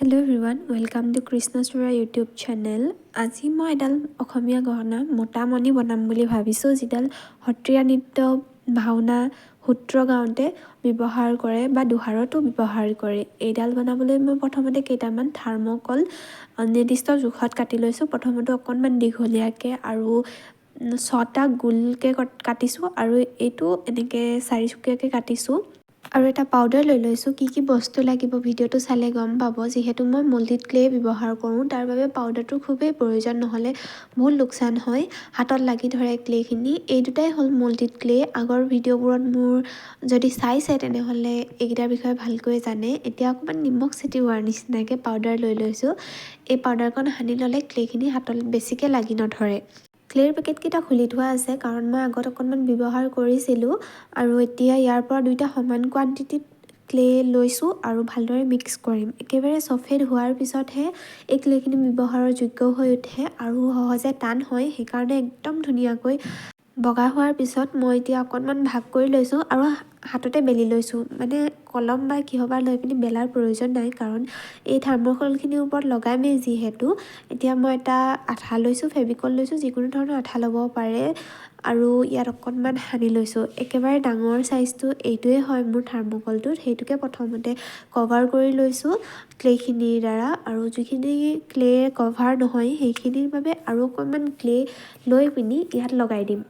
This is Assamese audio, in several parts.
Hello everyone, welcome to Krishnachura YouTube channel. আজি মই এডাল অসমীয়া গহনা মোতামণি বনাম বুলি ভাবিছোঁ, যিডাল সত্ৰীয়া নৃত্য, ভাওনা, সূত্ৰ গাওঁতে ব্যৱহাৰ কৰে বা দোহাৰতো ব্যৱহাৰ কৰে। এইডাল বনাবলৈ মই প্ৰথমতে কেইটামান থাৰ্মকল নিৰ্দিষ্ট জোখত কাটি লৈছোঁ। প্ৰথমতে অকণমান দীঘলীয়াকৈ আৰু ছটা গোলকৈ কাটিছোঁ আৰু এইটো এনেকৈ চাৰিচুকীয়াকৈ কাটিছোঁ আৰু এটা পাউডাৰ লৈ লৈছোঁ। কি কি বস্তু লাগিব ভিডিঅ'টো চালে গম পাব। যিহেতু মই মল্টেড ক্লে ব্যৱহাৰ কৰোঁ, তাৰ বাবে পাউডাৰটোৰ খুবেই প্ৰয়োজন, নহ'লে বহুত লোকচান হয়, হাতত লাগি ধৰে ক্লেখিনি। এই দুটাই হ'ল মল্টেড ক্লে। আগৰ ভিডিঅ'বোৰত মোৰ যদি চাইছে, তেনেহ'লে এইকেইটাৰ বিষয়ে ভালকৈ জানে। এতিয়া অকণমান নিমখ ছটিওৱাৰ নিচিনাকৈ পাউডাৰ লৈ লৈছোঁ। এই পাউডাৰকণ সানি ল'লে ক্লেখিনি হাতত বেছিকৈ লাগি নধৰে। ক্লেৰ পেকেটকেইটা খুলি থোৱা আছে, কাৰণ মই আগত অকণমান ব্যৱহাৰ কৰিছিলোঁ। আৰু এতিয়া ইয়াৰ পৰা দুইটা সমান কোৱাণ্টিটিত ক্লে লৈছোঁ আৰু ভালদৰে মিক্স কৰিম। একেবাৰে চফেদ হোৱাৰ পিছতহে এই ক্লেখিনি ব্যৱহাৰৰ যোগ্য হৈ উঠে আৰু সহজে টান হয়। সেইকাৰণে একদম ধুনীয়াকৈ বগা হোৱাৰ পিছত মই এতিয়া অকণমান ভাগ কৰি লৈছোঁ আৰু হাততে বেলি লৈছোঁ। মানে কলম বা কিহবা লৈ পিনি বেলাৰ প্ৰয়োজন নাই, কাৰণ এই থাৰ্মকলখিনিৰ ওপৰত লগামেই যিহেতু। এতিয়া মই এটা আঠা লৈছোঁ, ফেভিকল লৈছোঁ, যিকোনো ধৰণৰ আঠা ল'ব পাৰে, আৰু ইয়াত অকণমান সানি লৈছোঁ। একেবাৰে ডাঙৰ চাইজটো এইটোৱে হয় মোৰ থাৰ্মকলটোত। সেইটোকে প্ৰথমতে কভাৰ কৰি লৈছোঁ ক্লেখিনিৰ দ্বাৰা আৰু যিখিনি ক্লে কভাৰ নহয়, সেইখিনিৰ বাবে আৰু অকণমান ক্লে লৈ পিনি ইয়াত লগাই দিম।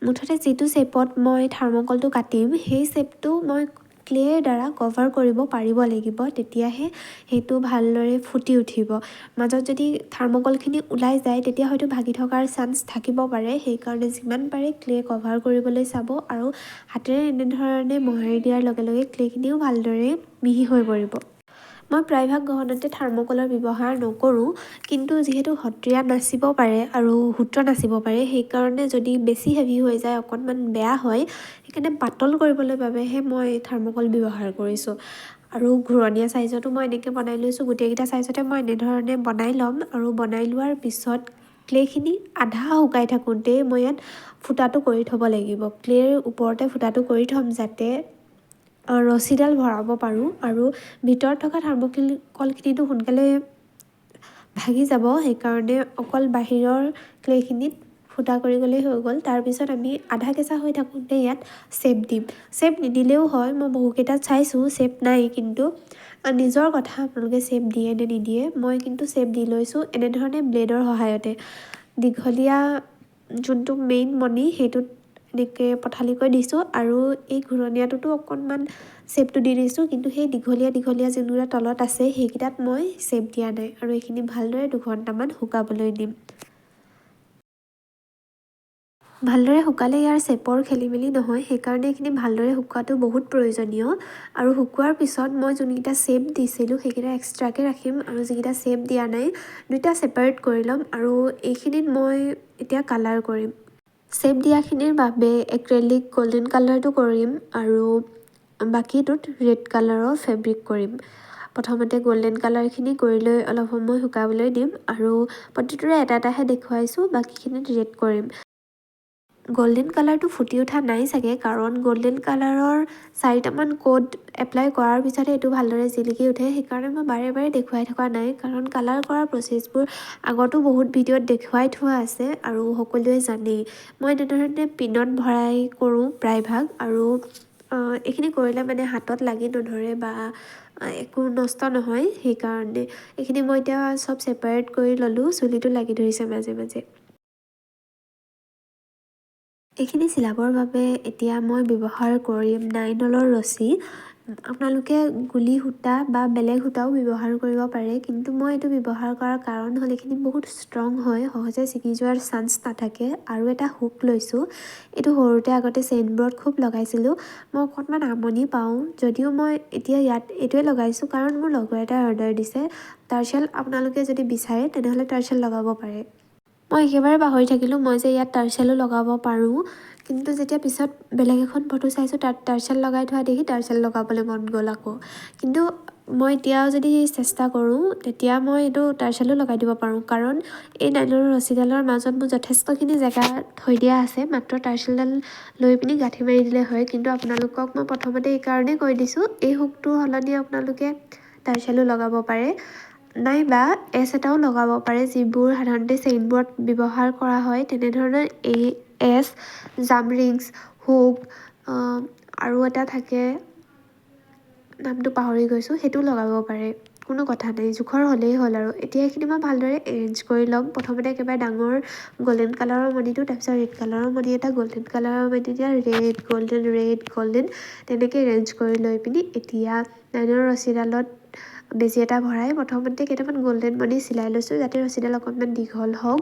মুঠতে যিটো শ্বেপত মই থাৰ্মকলটো কাটিম, সেই শ্বেপটো মই ক্লেৰ দ্বাৰা কভাৰ কৰিব পাৰিব লাগিব, তেতিয়াহে সেইটো ভালদৰে ফুটি উঠিব। মাজত যদি থাৰ্মকলখিনি ওলাই যায়, তেতিয়া হয়তো ভাগি থকাৰ চান্স থাকিব পাৰে। সেইকাৰণে যিমান পাৰে ক্লে কভাৰ কৰিবলৈ চাব আৰু হাতেৰে এনেধৰণে মোহাৰি দিয়াৰ লগে লগে ক্লেখিনিও ভালদৰে মিহি হৈ পৰিব। মই প্ৰায়ভাগ গহনাতে থাৰ্মকলৰ ব্যৱহাৰ নকৰোঁ, কিন্তু যিহেতু সত্ৰীয়া নাচিব পাৰে আৰু সূত্ৰ নাচিব পাৰে, সেইকাৰণে যদি বেছি হেভি হৈ যায় অকণমান বেয়া হয়। সেইকাৰণে পাতল কৰিবলৈ বাবেহে মই থাৰ্মকল ব্যৱহাৰ কৰিছোঁ। আৰু ঘূৰণীয়া চাইজতো মই এনেকৈ বনাই লৈছোঁ। গোটেইকেইটা চাইজতে মই এনেধৰণে বনাই ল'ম আৰু বনাই লোৱাৰ পিছত ক্লেখিনি আধা শুকাই থাকোঁতেই মই ইয়াত ফুটাটো কৰি থ'ব লাগিব। ক্লেৰ ওপৰতে ফুটাটো কৰি থ'ম, যাতে ৰছীডাল ভৰাব পাৰোঁ। আৰু ভিতৰত থকা থাৰ্মকলখিনিতো সোনকালে ভাগি যাব, সেইকাৰণে অকল বাহিৰৰ ক্লেখিনিত ফুটা কৰি গ'লেই হৈ গ'ল। তাৰপিছত আমি আধা কেঁচা হৈ থাকোঁতে ইয়াত শ্বেপ দিম। শ্বেপ নিদিলেও হয়, মই বহুকেইটাত চাইছোঁ শ্বেপ নাই, কিন্তু নিজৰ কথা, আপোনালোকে শ্বেপ দিয়ে নে নিদিয়ে। মই কিন্তু শ্বেপ দি লৈছোঁ এনেধৰণে ব্লেডৰ সহায়তে। দীঘলীয়া যোনটো মেইন মণি, সেইটোত এনেকৈ পথালিকৈ দিছোঁ আৰু এই ঘূৰণীয়াটোতো অকণমান শ্বেপটো দি দিছোঁ, কিন্তু সেই দীঘলীয়া দীঘলীয়া যোনকেইটা তলত আছে, সেইকেইটাত মই শ্বেপ দিয়া নাই। আৰু এইখিনি ভালদৰে 2 ঘণ্টামান শুকাবলৈ দিম। ভালদৰে শুকালে ইয়াৰ শ্বেপৰ খেলি মেলি নহয়। সেইকাৰণে এইখিনি ভালদৰে শুকোৱাটো বহুত প্ৰয়োজনীয়। আৰু শুকোৱাৰ পিছত মই যোনকেইটা শ্বেপ দিছিলোঁ, সেইকেইটা এক্সট্ৰাকৈ ৰাখিম আৰু যিকেইটা শ্বেপ দিয়া নাই, দুইটা ছেপাৰেট কৰি ল'ম। আৰু এইখিনিত মই এতিয়া কালাৰ কৰিম। শ্বেপ দিয়াখিনিৰ বাবে এক্ৰেলিক গল্ডেন কালাৰটো কৰিম আৰু বাকীটোত ৰেড কালাৰৰ ফেব্ৰিক কৰিম। প্ৰথমতে গল্ডেন কালাৰখিনি কৰি লৈ অলপ সময় শুকাবলৈ দিম আৰু প্ৰতিটোৰে এটা এটাহে দেখুৱাইছোঁ, বাকীখিনিত ৰেড কৰিম। গল্ডেন কালাৰটো ফুটি উঠা নাই চাগে, কাৰণ গল্ডেন কালাৰৰ চাৰিটামান কোট এপ্লাই কৰাৰ পিছতহে এইটো ভালদৰে জিলিকি উঠে। সেইকাৰণে মই বাৰে বাৰে দেখুৱাই থকা নাই, কাৰণ কালাৰ কৰা প্ৰচেছবোৰ আগতো বহুত ভিডিঅ'ত দেখুৱাই থোৱা আছে আৰু সকলোৱে জানেই। মই এনেধৰণে পিনত ভৰাই কৰোঁ প্ৰায়ভাগ আৰু এইখিনি কৰিলে মানে হাতত লাগি নধৰে বা একো নষ্ট নহয়। সেইকাৰণে এইখিনি মই এতিয়া চব ছেপাৰেট কৰি ল'লোঁ। চুলিটো লাগি ধৰিছে মাজে মাজে। এইখিনি চিলাবৰ বাবে এতিয়া মই ব্যৱহাৰ কৰিম নাইলনৰ ৰছী। আপোনালোকে গুলি সূতা বা বেলেগ সূতাও ব্যৱহাৰ কৰিব পাৰে, কিন্তু মই এইটো ব্যৱহাৰ কৰাৰ কাৰণ হ'ল এইখিনি বহুত ষ্ট্ৰং হয়, সহজে ছিগি যোৱাৰ চান্স নাথাকে। আৰু এটা হুক লৈছোঁ। এইটো সৰুতে আগতে চেইনবোৰত খুব লগাইছিলোঁ। মই অকণমান আমনি পাওঁ যদিও মই এতিয়া ইয়াত এইটোৱে লগাইছোঁ, কাৰণ মোৰ লগৰ এটাই অৰ্ডাৰ দিছে। টাৰ্চেল আপোনালোকে যদি বিচাৰে, তেনেহ'লে টাৰ্চেল লগাব পাৰে। মই একেবাৰে পাহৰি থাকিলোঁ মই যে ইয়াত টাৰ্চেলো লগাব পাৰোঁ। কিন্তু যেতিয়া পিছত বেলেগ এখন ফটো চাইছোঁ, তাত টাৰ্চেল লগাই থোৱা দেখি টাৰ্চেল লগাবলৈ মন গ'ল আকৌ। কিন্তু মই এতিয়াও যদি চেষ্টা কৰোঁ, তেতিয়া মই এইটো টাৰ্চেলো লগাই দিব পাৰোঁ, কাৰণ এই নাইলনৰ ৰছীডালৰ মাজত মোৰ যথেষ্টখিনি জেগা থৈ দিয়া আছে। মাত্ৰ টাৰ্চেলডাল লৈ পিনি গাঁঠি মাৰি দিলে হয়। কিন্তু আপোনালোকক মই প্ৰথমতে এইকাৰণেই কৈ দিছোঁ, এই হুকটোৰ সলনি আপোনালোকে টাৰ্চেলো লগাব পাৰে, নাইবা এছ এটাও লগাব পাৰে, যিবোৰ সাধাৰণতে চেইনবোৰত ব্যৱহাৰ কৰা হয়। তেনেধৰণৰ এই এছ, জাম্প ৰিংছ, হুক আৰু এটা থাকে, নামটো পাহৰি গৈছোঁ, সেইটোও লগাব পাৰে। কোনো কথা নাই, জোখৰ হ'লেই হ'ল। আৰু এতিয়া এইখিনি মই ভালদৰে এৰেঞ্জ কৰি ল'ম। প্ৰথমতে একেবাৰে ডাঙৰ গল্ডেন কালাৰৰ মণিটো, তাৰপিছত ৰেড কালাৰৰ মণি এটা, গল্ডেন কালাৰৰ মণি, এতিয়া ৰেড, গল্ডেন, ৰেড, গল্ডেন, তেনেকৈ এৰেঞ্জ কৰি লৈ পিনি এতিয়া নাইলনৰ ৰছীডালত বেজি এটা ভৰাই প্ৰথমতে কেইটামান গল্ডেন মণি চিলাই লৈছোঁ, যাতে ৰছীডাল অকণমান দীঘল হওক।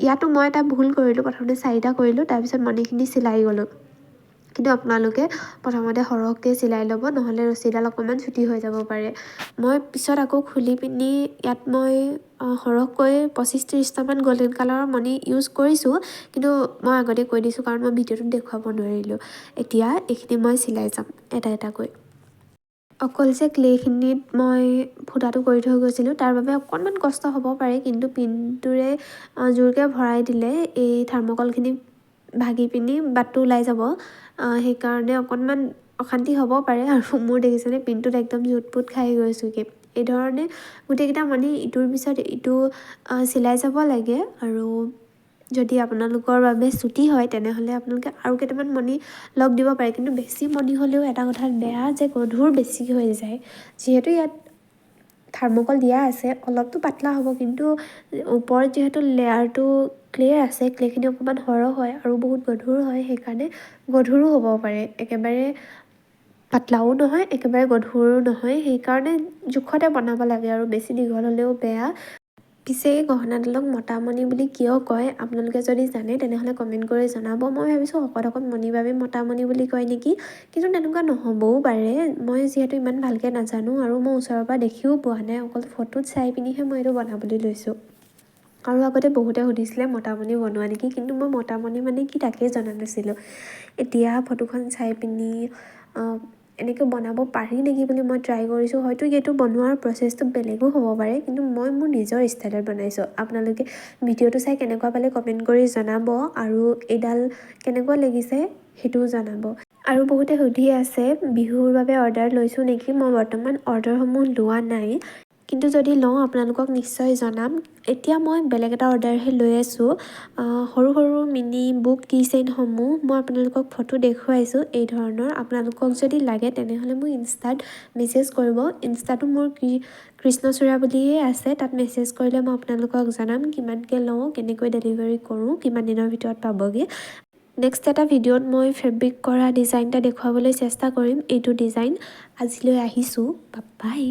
ইয়াতো মই এটা ভুল কৰিলোঁ। প্ৰথমতে চাৰিটা কৰিলোঁ, তাৰপিছত মণিখিনি চিলাই গ'লোঁ। কিন্তু আপোনালোকে প্ৰথমতে সৰহকৈ চিলাই ল'ব, নহ'লে ৰছীডাল অকণমান চুটি হৈ যাব পাৰে। মই পিছত আকৌ খুলি পিনি ইয়াত মই সৰহকৈ 25-30টামান গল্ডেন কালাৰৰ মণি ইউজ কৰিছোঁ। কিন্তু মই আগতে কৈ দিছোঁ, কাৰণ মই ভিডিঅ'টোত দেখুৱাব নোৱাৰিলোঁ। এতিয়া এইখিনি মই চিলাই যাম এটা এটাকৈ। অকল যে ক্লেখিনিত মই ফুটাটো কৰি থৈ গৈছিলোঁ, তাৰ বাবে অকণমান কষ্ট হ'ব পাৰে। কিন্তু পিনটোৰে জোৰকৈ ভৰাই দিলে এই থাৰ্মকলখিনি ভাগি পিনি বাটটো ওলাই যাব। সেইকাৰণে অকণমান অশান্তি হ'ব পাৰে। আৰু মোৰ দেখিছেনে, পিনটোত একদম জোঁট পোট খাই গৈছোঁগৈ। এই ধৰণে গোটেইকেইটা মণি ইটোৰ পিছত ইটো চিলাই যাব লাগে। আৰু যদি আপোনালোকৰ বাবে চুটি হয়, তেনেহ'লে আপোনালোকে আৰু কেইটামান মণি লগ দিব পাৰে। কিন্তু বেছি মণি হ'লেও এটা কথাত বেয়া যে গধুৰ বেছি হৈ যায়। যিহেতু ইয়াত থাৰ্মকল দিয়া আছে, অলপতো পাতলা হ'ব, কিন্তু ওপৰত যিহেতু লেয়াৰটো ক্লে আছে, ক্লেখিনি অকণমান সৰহ হয় আৰু বহুত গধুৰ হয়, সেইকাৰণে গধুৰো হ'ব পাৰে। একেবাৰে পাতলাও নহয়, একেবাৰে গধুৰো নহয়। সেইকাৰণে জোখতে বনাব লাগে আৰু বেছি দীঘল হ'লেও বেয়া। পিছে এই গহনাডালক মতামণি বুলি কিয় কয়, আপোনালোকে যদি জানে তেনেহ'লে কমেণ্ট কৰি জনাব। মই ভাবিছোঁ শকত শকত মণিৰ বাবে মতামণি বুলি কয় নেকি, কিন্তু তেনেকুৱা নহ'বও পাৰে। মই যিহেতু ইমান ভালকৈ নাজানো আৰু মই ওচৰৰ পৰা দেখিও পোৱা নাই, অকল ফটোত চাই পিনিহে মই এইটো বনাবলৈ লৈছোঁ। আৰু আগতে বহুতে সুধিছিলে মতামণি বনোৱা নেকি, কিন্তু মই মতামণি মানে কি তাকেই জনা নাছিলোঁ। এতিয়া ফটোখন চাই পিনি এনেকৈ বনাব পাৰি নেকি বুলি মই ট্ৰাই কৰিছোঁ। হয়তো এইটো বনোৱাৰ প্ৰচেছটো বেলেগো হ'ব পাৰে, কিন্তু মই মোৰ নিজৰ ষ্টাইলত বনাইছোঁ। আপোনালোকে ভিডিঅ'টো চাই কেনেকুৱা পালে কমেণ্ট কৰি জনাব আৰু এইডাল কেনেকুৱা লাগিছে সেইটোও জনাব। আৰু বহুতে সুধি আছে বিহুৰ বাবে অৰ্ডাৰ লৈছোঁ নেকি। মই বৰ্তমান অৰ্ডাৰসমূহ লোৱা নাই, কিন্তু যদি লওঁ আপোনালোকক নিশ্চয় জনাম। এতিয়া মই বেলেগ এটা অৰ্ডাৰহে লৈ আছোঁ, সৰু সৰু মিনি বুক কি চেইনসমূহ। মই আপোনালোকক ফটো দেখুৱাইছোঁ এই ধৰণৰ। আপোনালোকক যদি লাগে তেনেহ'লে মোক ইনষ্টাত মেছেজ কৰিব। ইনষ্টাটো মোৰ কি কৃষ্ণচূড়া বুলিয়ে আছে। তাত মেছেজ কৰিলে মই আপোনালোকক জনাম কিমানকৈ লওঁ, কেনেকৈ ডেলিভাৰী কৰোঁ, কিমান দিনৰ ভিতৰত পাবগৈ। নেক্সট এটা ভিডিঅ'ত মই ফেব্ৰিক কৰা ডিজাইন এটা দেখুৱাবলৈ চেষ্টা কৰিম, এইটো ডিজাইন। আজিলৈ আহিছোঁ, বাই।